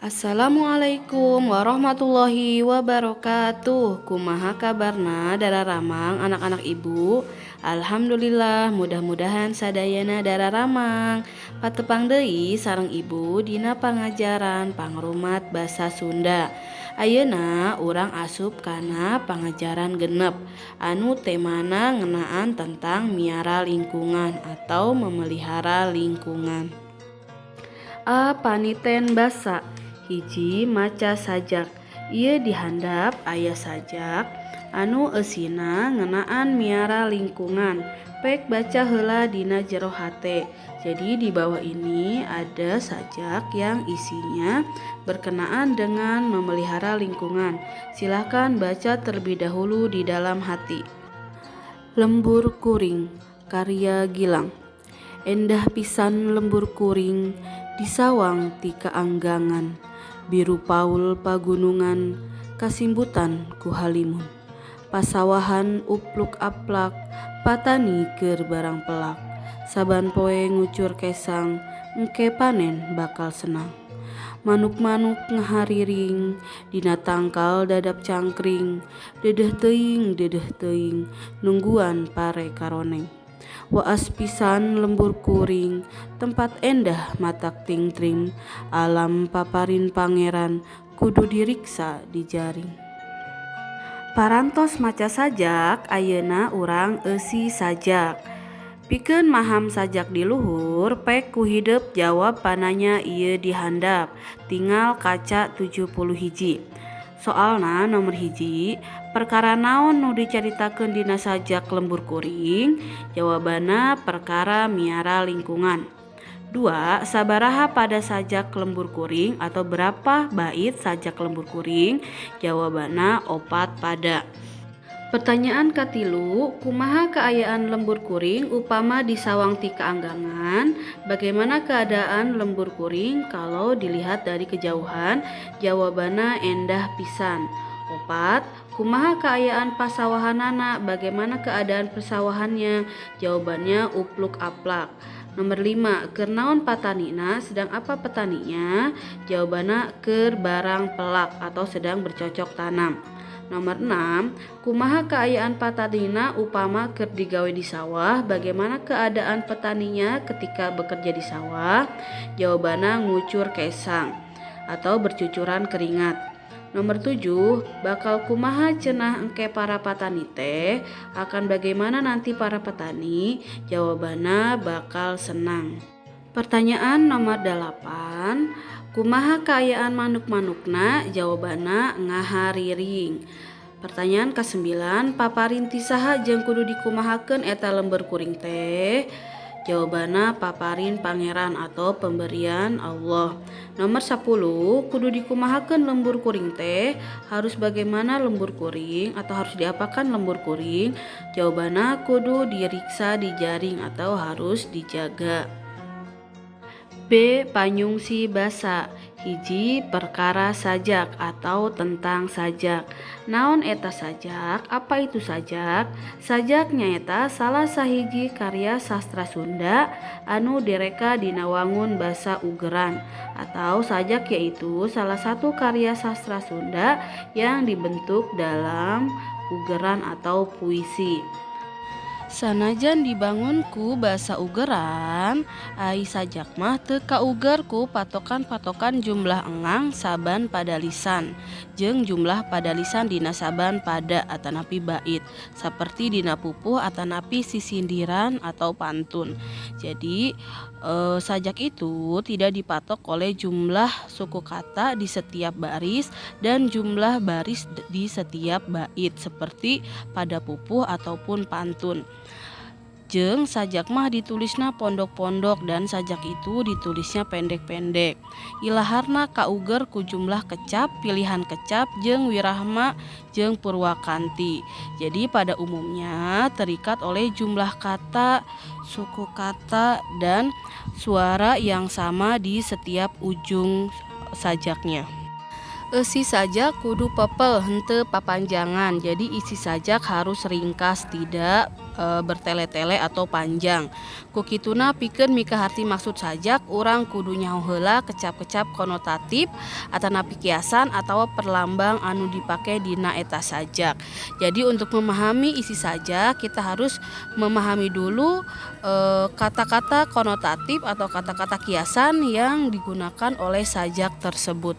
Assalamualaikum warahmatullahi wabarakatuh. Kumaha kabarna dararamang, anak-anak Ibu? Alhamdulillah, mudah-mudahan sadayana dararamang. Patepang deui sareng Ibu dina pangajaran pangrumat basa Sunda. Ayeuna urang asup kana pangajaran 6 anu temana ngeunaan tentang miara lingkungan atau memelihara lingkungan. A. Paniten basa. 1, maca sajak. Ieu dihandap aya sajak anu eusina ngeunaan miara lingkungan. Pek baca heula dina jero hate. Jadi, di bawah ini ada sajak yang isinya berkenaan dengan memelihara lingkungan. Silahkan baca terlebih dahulu di dalam hati. Lembur Kuring, karya Gilang. Endah pisan lembur kuring disawang ti kaanggangan, biru paul pagunungan kasimbutan ku halimun, pasawahan upluk aplak, patani keur barang pelak, saban poe ngucur kesang, engke panen bakal senang. Manuk-manuk ngahariring dina tangkal dadap cangkring, deudeuh teuing, deudeuh teuing, nungguan pare karoneng. Waas pisan lembur kuring, tempat endah matak tingtring, alam paparin Pangeran kudu diriksa dijaring. Parantos maca sajak, ayeuna urang eusi sajak. Pikeun maham sajak di luhur, pek ku hidep jawab pananya ieu di handap. Tingal kaca 71. Soalna nomor 1, perkara naon nu dicaritakeun dina sajak Lembur Kuring? Jawabanna, perkara miara lingkungan. 2, sabaraha pada sajak Lembur Kuring atau berapa bait sajak Lembur Kuring? Jawabanna, 4 pada. Pertanyaan 3, kumaha kaayaan lembur kuring upama disawang ti kaanggangan? Bagaimana keadaan lembur kuring kalau dilihat dari kejauhan? Jawabanna, endah pisan. 4, kumaha kaayaan pasawahanana? Bagaimana keadaan persawahannya? Jawabannya, upluk aplak. Nomor 5, keur naon patanina? Sedang apa petaninya? Jawabanna, keur barang pelak atau sedang bercocok tanam. Nomor 6, kumaha kaayaan patanina upama keur digawe di sawah? Bagaimana keadaan petaninya ketika bekerja di sawah? Jawabanna, ngucur kesang atau bercucuran keringat. Nomor 7, bakal kumaha cenah engke para patani teh? Akan bagaimana nanti para petani? Jawabanna, bakal senang. Pertanyaan nomor 8, kumaha kaayaan manuk-manukna? Jawabanna, ngahariring. Pertanyaan ke-9, paparin ti saha jeung kudu dikumahakeun eta lembur kuring teh? Jawabanna, paparin Pangeran atau pemberian Allah. Nomor 10, kudu dikumahakeun lembur kuring teh? Harus bagaimana lembur kuring atau harus diapakan lembur kuring? Jawabanna, kudu diriksa dijaring atau harus dijaga. B. Panyungsi basa. 1, perkara sajak atau tentang sajak. Naon eta sajak? Apa itu sajak? Sajak nyaeta salah sahiji karya sastra Sunda anu direka dina wangun basa ugeran, atau sajak yaitu salah satu karya sastra Sunda yang dibentuk dalam ugeran atau puisi. Sanajan dibangun ku basa ugeran, ai sajak mah teu kauger ku patokan-patokan jumlah engang saban padalisan jeung jumlah padalisan dina saban pada atanapi bait, saperti dina pupuh atanapi sisindiran atau pantun. Jadi, sajak itu tidak dipatok oleh jumlah suku kata di setiap baris dan jumlah baris di setiap bait seperti pada pupuh ataupun pantun. Jeung sajak mah ditulisna pondok-pondok, dan sajak itu ditulisnya pendek-pendek. Ilaharna kauger ku jumlah kecap, pilihan kecap jeung wirahma jeung purwakanti. Jadi, pada umumnya terikat oleh jumlah kata, suku kata, dan suara yang sama di setiap ujung sajaknya. Eusi sajak kudu pepel, henteu papanjangan. Jadi, isi sajak harus ringkas, tidak bertele-tele atau panjang. Ku kituna pikeun mikaharti maksud sajak, urang kudu nyaho heula kecap-kecap konotatif atanapi kiasan atawa perlambang anu dipake dina eta sajak. Jadi untuk memahami isi sajak, kita harus memahami dulu kata-kata konotatif atau kata-kata kiasan yang digunakan oleh sajak tersebut.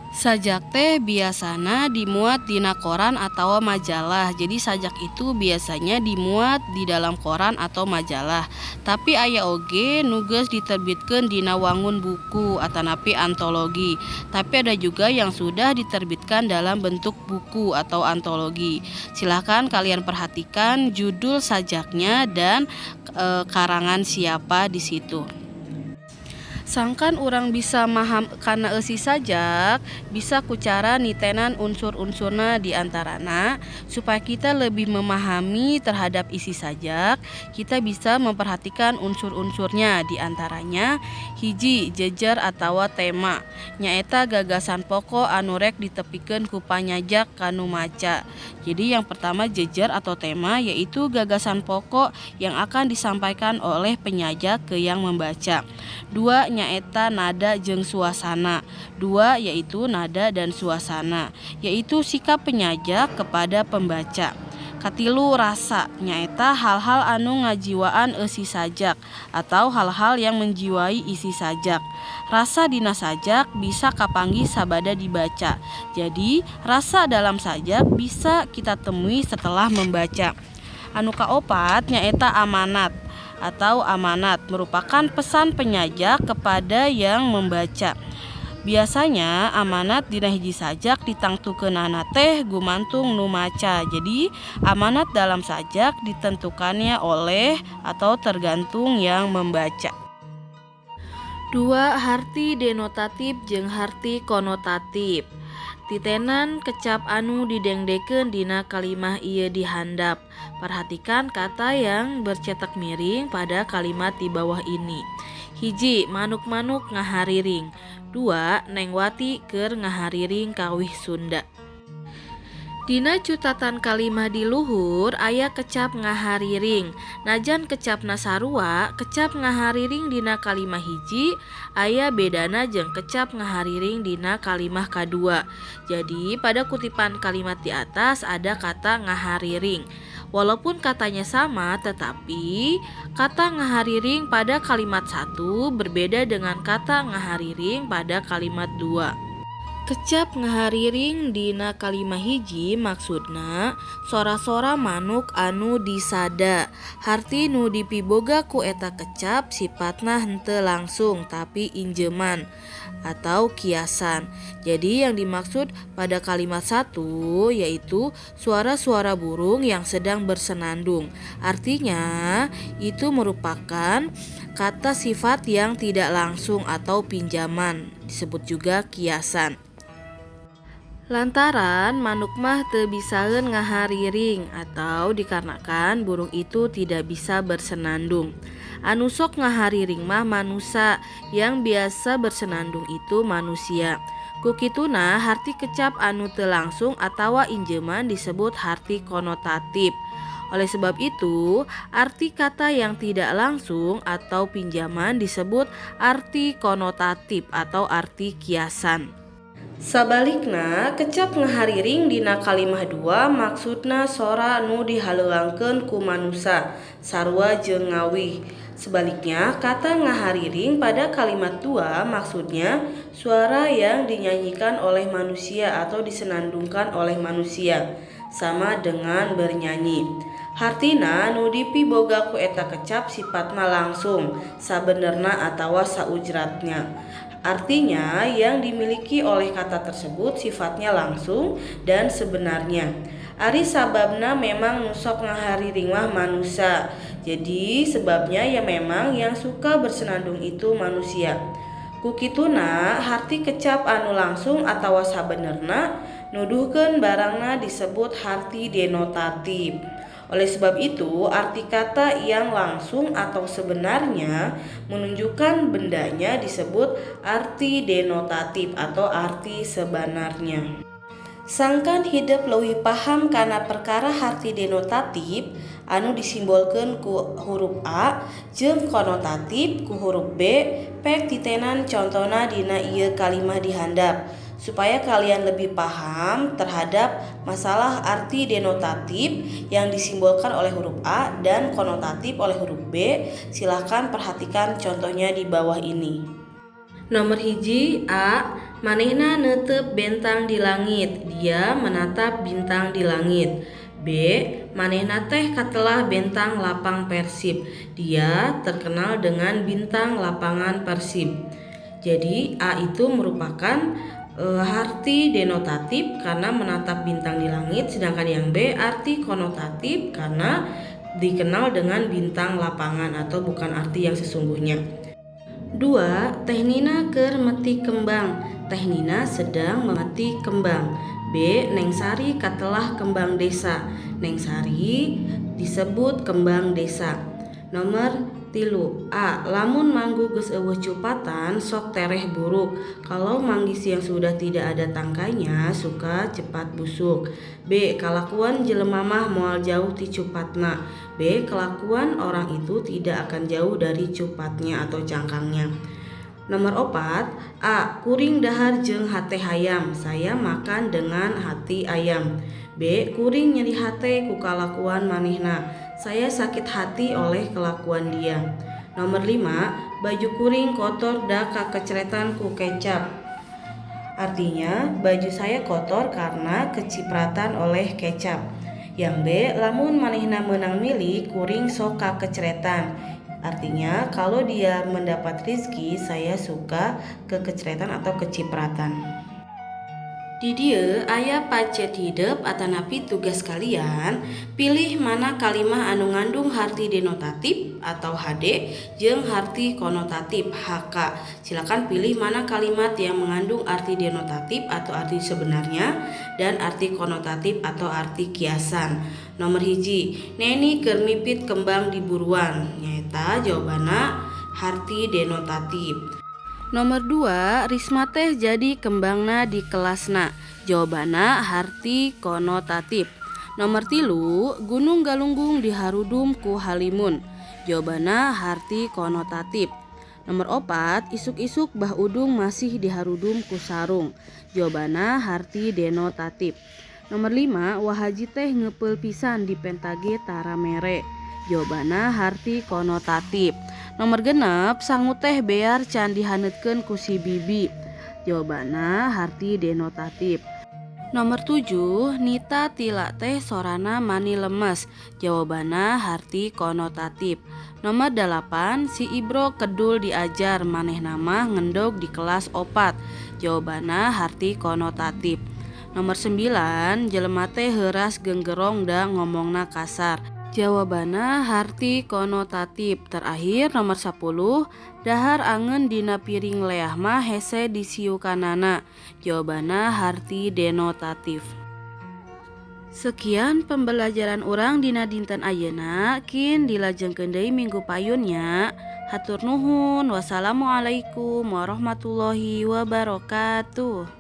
Sajak teh biasana dimuat dina koran atawa majalah. Jadi sajak itu biasanya dimuat di dalam koran atau majalah. Tapi aya oge nu geus diterbitkeun dina wangun buku atanapi antologi. Tapi ada juga yang sudah diterbitkan dalam bentuk buku atau antologi. Silahkan kalian perhatikan judul sajaknya dan karangan siapa di situ. Sangkan urang bisa maham kana eusi sajak, bisa ku cara nitenan unsur-unsurna. Di antarana, supaya kita lebih memahami terhadap isi sajak, kita bisa memperhatikan unsur-unsurnya. Di antaranya, hiji, jejer atawa tema, nyaeta gagasan pokok anu rek ditepikeun ku panyajak ka nu maca. Jadi yang pertama, jejer atau tema, yaitu gagasan pokok yang akan disampaikan oleh penyajak ke yang membaca. Dua, nyaeta nada jeung suasana. Dua, yaitu nada dan suasana, yaitu sikap penyajak kepada pembaca. Katilu, rasa, nyaeta hal-hal anu ngajiwaan eusi sajak atau hal-hal yang menjiwai isi sajak. Rasa dina sajak bisa kapanggih sabada dibaca. Jadi rasa dalam sajak bisa kita temui setelah membaca. Anu kaopat, nyaeta amanat atau amanat merupakan pesan penyajak kepada yang membaca. Biasanya amanat dina hiji sajak ditangtukeunana teh gumantung nu maca. Jadi amanat dalam sajak ditentukannya oleh atau tergantung yang membaca. Dua, harti denotatif jeung harti konotatif. Titenan kecap anu didengdekeun dina kalimah ieu di handap. Perhatikan kata yang bercetak miring pada kalimat di bawah ini. Hiji, manuk-manuk ngahariring. Dua, Neng Wati keur ngahariring kawih Sunda. Dina cutatan kalimah di luhur aya kecap ngahariring. Najan kecapna sarua, kecap ngahariring dina kalimah hiji aya bedana jeung kecap ngahariring dina kalimah kadua. Jadi pada kutipan kalimat di atas ada kata ngahariring. Walaupun katanya sama, tetapi kata ngahariring pada kalimat satu berbeda dengan kata ngahariring pada kalimat dua. Kecap ngahariring dina kalimah hiji maksudna sora-sora manuk anu disada. Harti nu dipiboga ku eta kecap sipatna henteu langsung, tapi injeman atau kiasan. Jadi yang dimaksud pada kalimat satu yaitu suara-suara burung yang sedang bersenandung. Artinya itu merupakan kata sifat yang tidak langsung atau pinjaman, disebut juga kiasan. Lantaran manuk mah teu bisaeun ngahariring atau dikarenakan burung itu tidak bisa bersenandung. Anu sok ngahariring mah manusa, yang biasa bersenandung itu manusia. Ku kituna harti kecap anu teu langsung atawa injeman disebut harti konotatif. Oleh sebab itu, arti kata yang tidak langsung atau pinjaman disebut arti konotatif atau arti kiasan. Sabalikna, kecap ngahariring dina kalimah dua maksudna sora nu dihaleuangkeun ku manusa, sarua jeung ngawih. Sebaliknya, kata ngahariring pada kalimat dua maksudnya suara yang dinyanyikan oleh manusia atau disenandungkan oleh manusia, sama dengan bernyanyi. Hartina nu dipiboga ku eta kecap sipatna langsung, sabenerna atawa saujratna. Artinya yang dimiliki oleh kata tersebut sifatnya langsung dan sebenarnya. Ari sababna memang nu sok ngahariring mah manusa. Jadi sebabnya ya memang yang suka bersenandung itu manusia. Ku kituna harti kecap anu langsung atawa sabenerna nuduhkeun barangna disebut harti denotatif. Oleh sebab itu, arti kata yang langsung atau sebenarnya menunjukkan bendanya disebut arti denotatif atau arti sebenarnya. Sangkan hidep leuwih paham kana perkara harti denotatif anu disimbolkeun ku huruf A jeung konotatif ku huruf B. Pek titenan contona dina ieu kalimah di handap supaya kalian lebih paham terhadap masalah arti denotatif yang disimbolkan oleh huruf A dan konotatif oleh huruf B. Silahkan perhatikan contohnya di bawah ini. Nomor 1 A, manehna neuteup bentang di langit. Dia menatap bintang di langit. B, manehna teh katelah bentang lapang Persib. Dia terkenal dengan bintang lapangan Persib. Jadi A itu merupakan arti denotatif karena menatap bintang di langit, sedangkan yang B arti konotatif karena dikenal dengan bintang lapangan atau bukan arti yang sesungguhnya. 2. Teh Nina keur metik kembang. Teh Nina sedang memetik kembang. B. Neng Sari katelah kembang desa. Neng Sari disebut kembang desa. Nomor 3 A. Lamun manggu geus euweuh cupatan sok tereh buruk. Kalau manggis yang sudah tidak ada tangkainya suka cepat busuk. B. Kalakuan jelema mah moal jauh ti cupatna. B. Kelakuan orang itu tidak akan jauh dari cupatnya atau cangkangnya. Nomor 4 A. Kuring dahar jeung hate hayam. Saya makan dengan hati ayam. B. Kuring nyeri hate ku kalakuan manehna. Saya sakit hati oleh kelakuan dia. Nomor 5, baju kuring kotor da kakecretan ku kecap. Artinya, baju saya kotor karena kecipratan oleh kecap. Yang B, lamun manehna menang milih kuring sok kakecretan. Artinya, kalau dia mendapat rizki, saya suka kekecretan atau kecipratan. Di dieu aya pacet hidep atanapi tugas kalian, pilih mana kalimah anu ngandung harti denotatif atau HD jeung harti konotatif HK. Silakan pilih mana kalimat yang mengandung arti denotatif atau arti sebenarnya dan arti konotatif atau arti kiasan. Nomor 1, Neni keur mipit kembang di buruan. Nyaeta jawabanna harti denotatif. Nomor 2, Risma teh jadi kembangna di kelasna. Jawabanna harti konotatif. Nomor 3, Gunung Galunggung diharudum ku halimun. Jawabanna harti konotatif. Nomor 4, isuk-isuk Bah Udung masih diharudum ku sarung. Jawabanna harti denotatif. Nomor 5, Wa Haji teh ngepeul pisan dipenta ge tara mere. Jawabanna harti konotatif. Nomor 6, sangu teh bear can dihaneutkeun ku si bibi. Jawabanna harti denotatif. Nomor 7, Nita Tila teh sorana mani lemes. Jawabanna harti konotatif. Nomor 8, si Ibro kedul diajar manehna mah ngendog di kelas 4. Jawabanna harti konotatif. Nomor 9, jelema teh heuras genggerong da ngomongna kasar. Jawabanna harti konotatif. Terakhir nomor 10, dahar angen dina piring leah mah hese disiukanana. Jawabanna harti denotatif. Sekian pembelajaran urang dina dinten ayeuna, kin dilajengkeun deui minggu payun nya. Hatur nuhun. Wassalamualaikum warahmatullahi wabarakatuh.